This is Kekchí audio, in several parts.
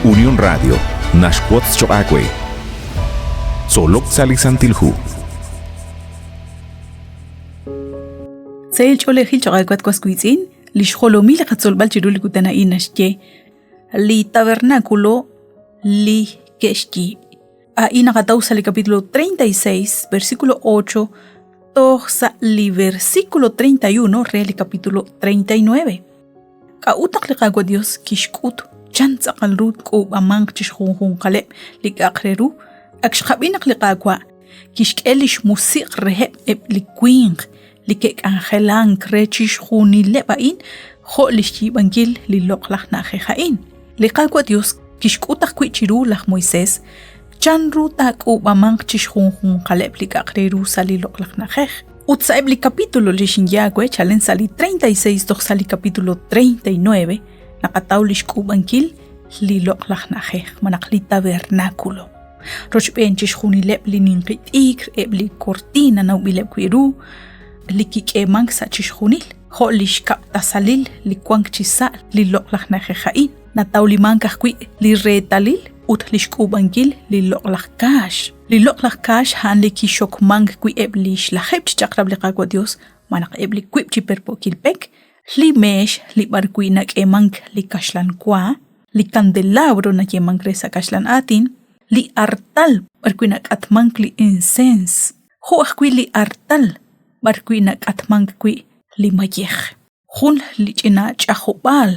Unión Radio naxwotz choq' aawe. Tzolok sa' li Santil Hu. Sahil ch'oolejil choq' aawe at was wiitz'in, li xjolomil li qatzolb'al chiru li kutan a'in naxye li tabernáculo li ke'xyiib'. A'in naqataw sa' li capítulo 36, versículo 8, toj sa' li versículo 31 re li capítulo 39. K'a'ut naq li Qaawa' Dios kixk'ut chan tz'aqal ru tk'uub'amanq chi xjunjunqaleb' li k'a'aq re ru? Ak xqab'i naq li Qaawa' kixk'e li xmusiq' reheb' eb' li winq li ke'k'anjelank re chixjunileb' a'in jo' li xyiib'ankil li loq'laj na'ajej a'in. Li Qaawa' Dios kixk'ut ajwi' chiru laj Moisés chanru taak'uub'amanq chixjunjunqaleb' li k'a'aq re ru sa' li loq'laj na'ajej. Ut sa'eb' li capítulo li xinye aawe chalen sa' li 36 toj sa' li capítulo 39 naqataw li xk'uub'ankil li loq'laj na'ajej malaj li tabernáculo. Rochb'een chixjunileb' li ninqi t'ikr, eb' li kortina nawb'ileb' wi' ru, li kik'eemank sa' chixjunil, jo' li xkab' tasalil li wank chi sa' li loq'laj na'ajej a'in. Natawlimank ajwi' li reetalil ut li xk'uub'ankil li loq'laj kaax. Li loq'laj kaax a'an li kixokmank wi' eb' li xlajeb' chi chaq'rab' li Qaawa' Yos malaj eb' li wiib' chi perpo'kil pek, li meex li b'arwi' nak'eemank li kaxlan wa, li kandelabro nayeemank re sa' kaxlan aatin, li artal b'arwi' nak'atmank li ensens, jo' ajwi' li artal b'arwi' nak'atmank wi' li mayej. Jun li ch'ina ch'ajob'aal.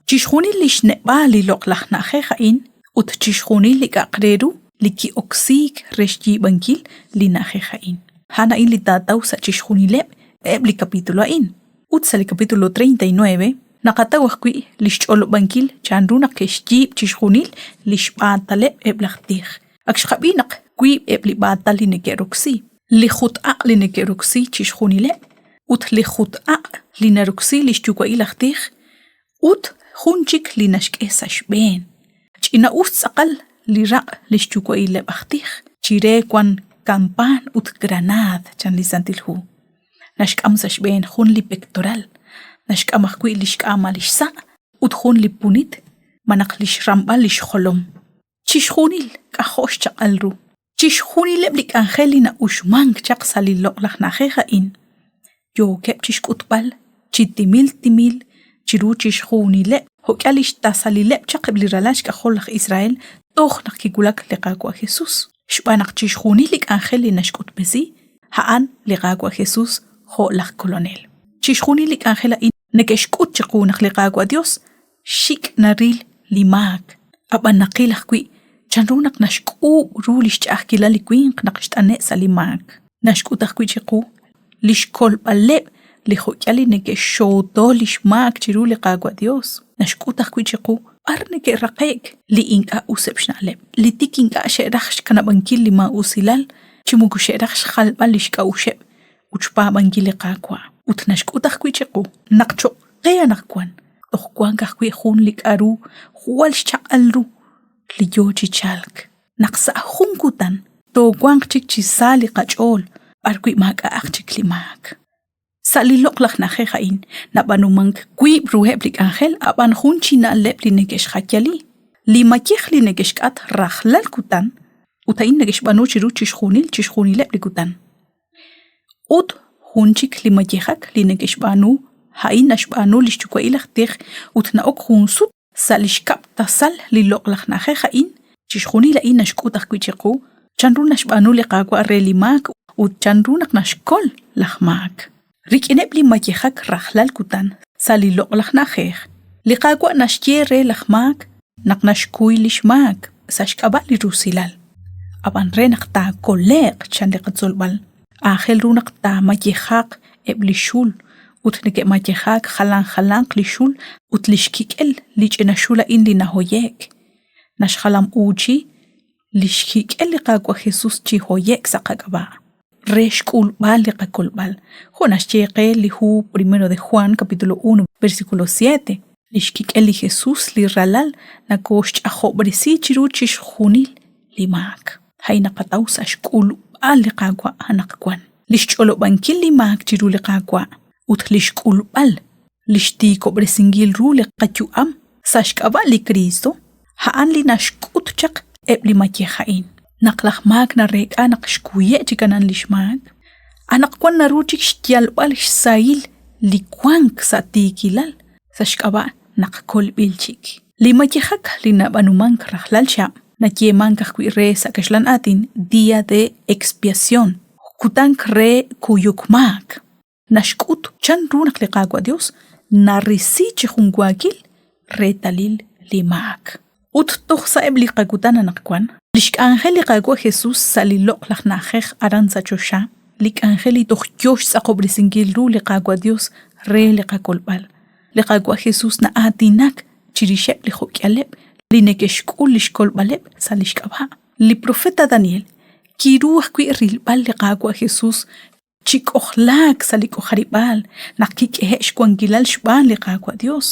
Chixjunil li xneb'aal li loq'laj na'ajej a'in ut chixjunil li k'a'aq re ru li ki'oksiik re xyiib'ankil li na'ajej a'in. A'an a'in li taataw sa' chixjunileb' eb' li capítulo a'in. Ut sa' li capítulo 39 naqataw ajwi' li xch'olob'ankil chanru naq ke'xyiib' chixjunil li xb'aataleb' eb' laj tij. Ak xqab'i naq wiib' eb' li b'aatal li neke'roksi. Li jut-aq' li neke'roksi chixjunileb' ut li jut-aq' li naroksi li xyuwa'il aj tij ut jun chik li naxk'e sa' xb'een. Ch'ina'us tz'aqal li raq' li xyuwa'ileb' aj tij, chire wank kampaan ut granaad, chan li Santil Hu. Naxk'am sa' xb'een jun li pectoral, naxk'am ajwi' li xk'aamal li xsa' ut jun li punit malaj li xramb'al li xjolom. Chixjunil k'ajo' xchaq'al ru. Chixjunileb' li k'anjel li na'uxmank chaq sa' li loq'laj na'ajej a'in yookeb' chi xk'utb'al chi timil timil chiru chixjunileb' jo'k'ihal li xtasalileb' chaq eb' li ralal xk'ajol laj Israel toj naq kiwulak li Qaawa' Jesús. Xb'aan naq chixjunil li k'anjel li naxk'utb'esi a'an li Qaawa' Jesús jo' laj Kolonel. Chixjunil li k'anjel a'in neke'xk'ut chiqu naq li Qaawa' Yos xik' naril li maak. Ab'an naqil ajwi' chanru naq naxk'uub' ru li xch'a'ajkilal li winq naq xt'ane'k sa' li maak. Naxk'ut ajwi' chiqu li xkolb'aleb' li jo'k'ihal li neke'xxooto li xmaak chiru li Qaawa' Yos. Naxk'ut ajwi' chiqu b'ar neke'raqe'k li ink'a' useb' xna'leb', li tik ink'a' xe'raj xkanab'ankil li maa'usilal chi moko xe'raj xjalb'al li xk'a'uxeb' ut xpaab'ankil li Qaawa'. Ut naxk'ut ajwi' chiqu naq cho'q qe anaqwan toj wank ajwi' jun li k'aru jwal xchaq'al ru li yo chi chalk, naq sa' jun kutan toowanq chik chi sa li qach'ool b'arwi' maak'a'aq chik li maak. Sa' li loq'laj na'ajej a'in nab'aanumank wiib' ruheb' li k'anjel ab'an jun chi na'leb' li neke'xjayali, li mayej li neke'xk'at rajlal kutan ut a'in neke'xb'aanu chiru chixjunil chixjunileb' li kutan. Ut jun chik li mayejak li neke'xb'aanu, a'in naxb'aanu li xyuwa'il aj tij ut na'ok jun sut sa' li xkab' tasal li loq'laj na'ajej a'in, chixjunil a'in naxk'ut ajwi' chiqu chanru naxb'aanu li Qaawa' re li maak ut chanru naq naxkol laj maak. Rik'ineb' li mayejak rajlal kutan sa' li loq'laj na'ajej, li Qaawa' naxye re laj maak naq naxkuy li xmaak sa' xk'ab'a' li rusilal. Ab'an re naq taakole'q, chan li qatzolb'al, aajel ru naq taamayejaq eb' li xul ut neke'mayejaak jalan jalanq li xul ut li xkik'el li ch'ina xul a'in li nahoye'k. Naxjalam'uuchi li xkik'el li Qaawa' Jesús chi hoye'k sa' qak'ab'a' re xk'ulb'al li qakolb'al, jo' naxye qe li hu Primero de Juan capítulo 1 versículo 7. Li xkik'el li Jesús li Ralal nakooxch'ajob'resi chiru chixjunil li maak. A'in naqataw sa' xk'ulb'al li Qaawa' anaqwan. Li xch'olob'ankil li maak chiru li Qaawa' ut li xk'ulb'al li xtiikob'resinkil ru li qayu'am sa' xk'ab'a' li Kristo. A'an li naxk'ut chaq eb' li mayej a'in. Naq laj maak nareek'a naq xkuye' chik anan li xmaak, anaqwan naru chik xyalb'al xsahil li wank sa' tiikilal sa' xk'ab'a' naq kolb'il chik. Li mayejak li nab'aanumank rajlal chihab' nayeemank ajwi' re sa' kaxlan aatin Día de Expiación, kutank re kuyuk maak. Naxk'ut chan ru naq li Qaawa' Dios narisi chi junwaakil reetalil li maak. Ut toj sa'eb' li qakutan anaqwan, lix k'anjel li Qaawa' Jesus sa' li loq'laj na'ajej aran sa' choxa, li k'anjel li toj yoo xtz'aqob'resinkil ru li Qaawa' Dios re li qakolb'al. Li Qaawa' Jesus na'aatinak chirixeb' li jo'k'ihaleb' li neke'xk'ul lix kolb'aleb' sa' lix k'ab'a'. Li profeta Daniel kiru ajwi' rilb'al li Qaawa' Jesus chi k'ojlaak sa' li k'ojarib'aal naq kik'ehe' xwankilal xb'aan li Qaawa' Dios,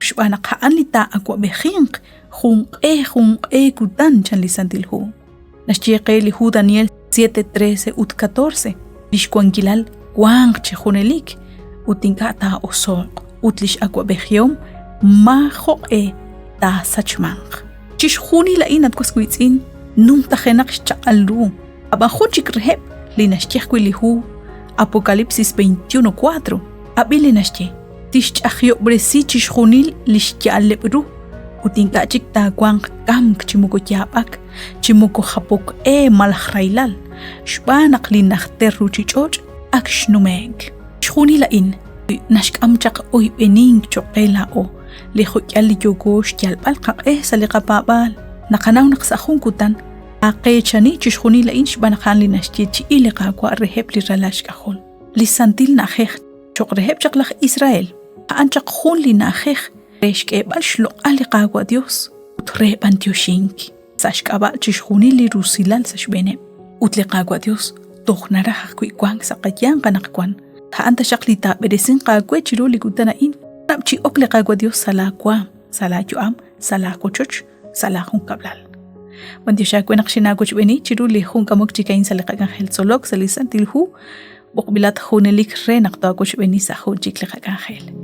xb'aan naq a'an li taa'awa'b'ejinq jun q'e jun q'e kutan, chan li Santil Hu. Naxye qe li hu Daniel 7, 13 ut 14, lix wankilal wanq chi junelik ut ink'a' taa'oso'q, ut lix awa'b'ejihom maajo'q'e taasachmanq. Chixjunil a'in, at was wiitz'in, numtajenaq xchaq'al ru. Ab'an jun chik reheb' li naxye ajwi' li hu Apocalipsis 21:4, ab'i li naxye, tixch'ajyob'resi chixjunil li xya'aleb' ru ut ink'a' chik taawanq kamk chi moko yaab'ak, chi moko japok e malaj rahilal, xb'aan naq li najter ruuchich'och' ak xnume'k. Chixjunil a'in naxk'am chaq oyb'enink cho'q qe laa'o, li jo'k'ihal li yooko xyalb'al qaq'e sa' li qapaab'aal. Naqanaw naq sa' jun kutan Aqeechani chixjunil a'in xb'aan naq a'an li naxyeechi'i li Qaawa' reheb' li ralal xk'ajol. Li santil na'ajej cho'q reheb' chaq laj Israel, a'an chaq jun li na'ajej re xk'eeb'al xloq'al li Qaawa' Yos ut re b'anyoxink sa' xk'ab'a' chixjunil li rusilal sa' xb'eeneb'. Ut li Qaawa' Yos toj naraj ajwi' wank sa' qayanq anaqwan. A'an taxaq li taab'eresinq aawe chiru li kutan a'in. Kanab' chi ok li Qaawa' Yos sa' laawaanm, sa' laayu'am, sa' laawochoch, sa' laajunkab'lal. B'antiox aawe naq xinaawochb'eeni chiru li jun k'amok chik a'in sa' li qak'anjel tzolok sa' li Santil Hu. B'oqb'ilat junelik re naq taawochb'eeni sa' jun chik li qak'anjel.